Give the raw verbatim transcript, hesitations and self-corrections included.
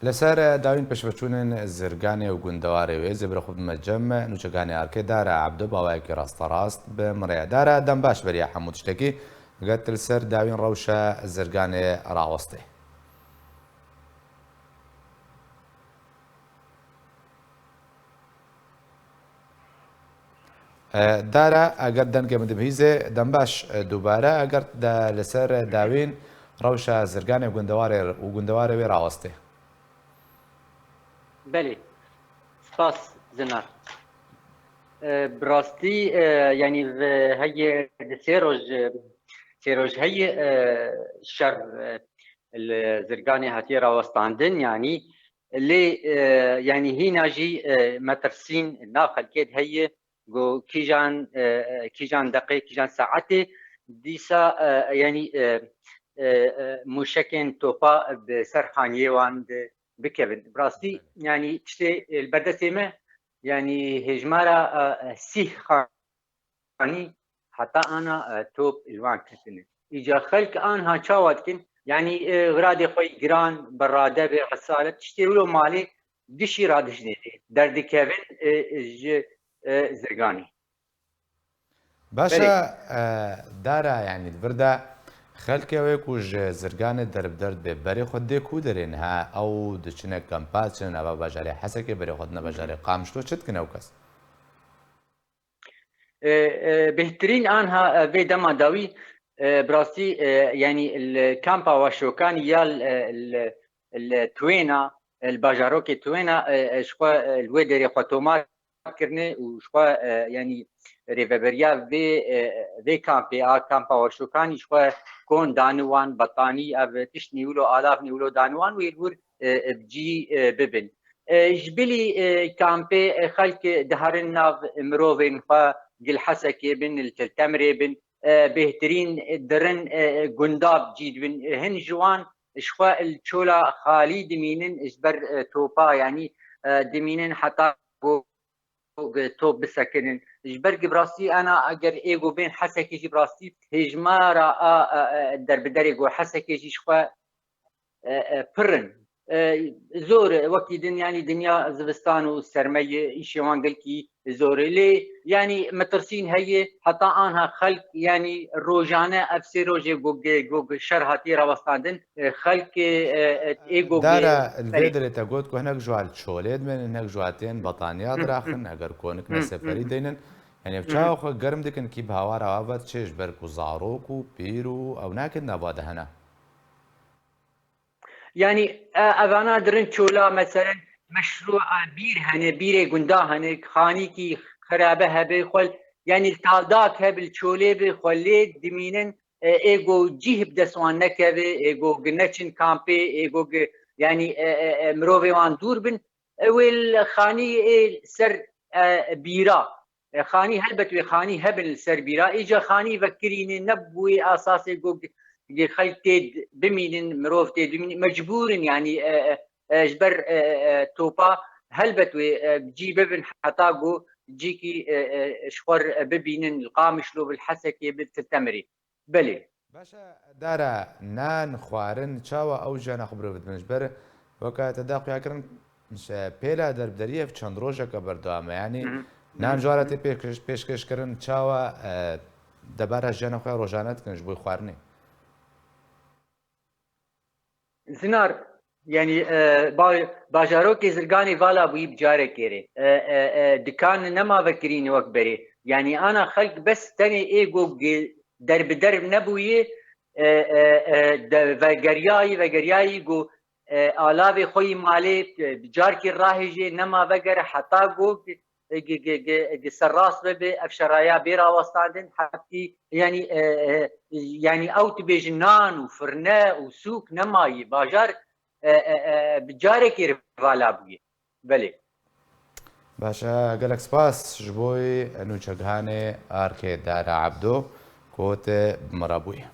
Li ser dawîn pêşveçûnên Zirganê û gundewarê wê zêbirê xwe bime cem nûçeganê Arkê Dara Ebdo bi awayekî rasterast bi min re ye. Dara, dem baş beriya hemû tiştekî. Eger tu li ser dawîn rewşa Zirganê rawestê. E, Dara, eger dengê min dibihîzê, dem baş, e, dubare, eger de li ser dawîn rewşa Zirganê gundewarê û gundewarê wê rawestê. Belê. Spas, Zinar. E, bi rastî, e, yanî, ve heye di sê roj, e, sê roj heye, e, şer, e, li Zirganê hatiye rawestandin, yanî, lê, e, yanî hîna jî, e, metirsîn nav xelkê de heye, ku kîjan, e, e, kîjan deqê, kîjan saetê dîsa, e, yanî, e, e, e, mûşekên topa bi ser xaniyê wan de bikevin. Bi rastî, yanî tiştê, e, li ber destê me, yanî hêjmara, e, e, sîh xanî heta ana, e, top li wan ketine. Îca xelk anha çawa dikin? Yanî, e, xiradê xwe yî giran, bi rade be, esalet, tiştê wilo malê gişî radijnê dê. Derdikevin, e, ji, e, Zirganê. Baş e, Belê. e, Dara, yanî li vir de xelkê wê ku ji Zirganê derbider dibe, berê xwe dê ku derê niha? Ew diçine kampa, diçine nava bajarê Hesekê, berê xwe dine bajarê Qamişlo, çi dikin ew kes? E, e, bêhtirîn anha, e, vê dema dawî, e, bi rastî, e, yanî li kampa Waşokanî ya li, e, li, li Twêna, e, li bajarokê Twêna, e, e, ji xwe, e, li wê derê xwe tomar kirine û ji xwe, e, yanî rêveberiya vê, e, vê kampê a kampa Waşokanî ji xwe kon dani wan, betanî, ev tişt nîwilo, alav nîwilo dani wan, wê li wir, e, e, bi cî, e, bibin. E, ji bilî, e, kampê, e, xelk diherin nav mirovên xwe, gil Hesekê bin, li Til Temirê bin, e, bêhtirîn dirin, e, gunda bi cî dibin. E, hin ji wan ji xwe li çola xalî dimînin, ji ber, e, topa, yanî, e, dimînin heta ku top bisekinin. Ji ber ku bi rastî ana eger ê ku bên Hesekê jî bi rastî hêjmara a, a, a, derbiderê ku Hesekê jî ji xwe, e, e, pir in. E, zor e, wekî din, yanî dinya zivistan û serme ye, îşê wan gelkî zor e. Lê, yanî metirsîn heye, heta anha xelk, yanî rojane ev sê rojê ku ge-, ku ge-, şer hatiye rawestandin, e, xelk, e, e, ê ku ge-, Dara, li vê belê. Derê te got ku hinek ji wan li çolê dibin, hinek ji wan tên betaniya diraxin, eger konik me seferî deynin. Yanî ev çawa xwe germ dikin kî bi hawara ava diçê, ji ber ku zarok û pîr û ew nakin nava de hene. Yanî, e, evana dirin çola, meselen, meşrûa bîr hene, bîrê gunda hene, xanîkî xirabe hebe, xwe, yanî li taldak hebe, li çolê be, xwe lê dimînin, e, ê go cîh bi dest wan nekeve, ê go gi neçin kampê, ê go gi, yanî, e, e, e, mirovê wan dûr bin, e, wê li xanî ê ser, e, bîra. E, xanî, helbet wê xanî hebin li ser bîra. Îca xanî vekirîne, ne bi wê asasê ku gi-, gi-, xelk tê d-, bimînin, mirov tê bimînin, mecbûr in, yanî, e, e, e, ji ber, e, e, e, topa helbet wê, e, bi cî bibin heta ku cîkî, e, e, ji xwe re bibînin, li Qamişlo, bi li Hesekê, bi Til Temirê. Belê. Baş e, Dara, nan, xwarin, çawa ew jiyana xwe birov dibin? Ji ber weke te da xuya kirin, ji pêla derbideriyê ev çend rojeke berdewam e. Yanî, Hı hı. nan ji wan re tê pêşkeş, pêşkeş kirin, çawa, e, debara jiyana xwe ya rojane dikin ji bo xwarinê? Zinar, yanî, e, ba-, bajarokê Zirganê vala bûyî bi carekê rê. E, e, e, dikan nema vekirîne wek berê. Yanî ana xelk bes tenê ê go ge-, derbider nebûyî, e, e, e, de-, vegeriyayî, vegeriyayî go, e, alavê xwe yî malê, e, bi carkî rahêjê nema vegere heta go e, gi, gi, gi, gi serrast bibe, ev şeraya bê rawestandin, heftî, yanî, e, e, yanî ew dibêjin nan û firne û sûk nemayî, bajar, e, e, e, bi carekê re vala bûye. Belê. Baş e, gelek spas ji bo nûçegihanê Arkê Dara Ebdo, ku te bi me re bûye.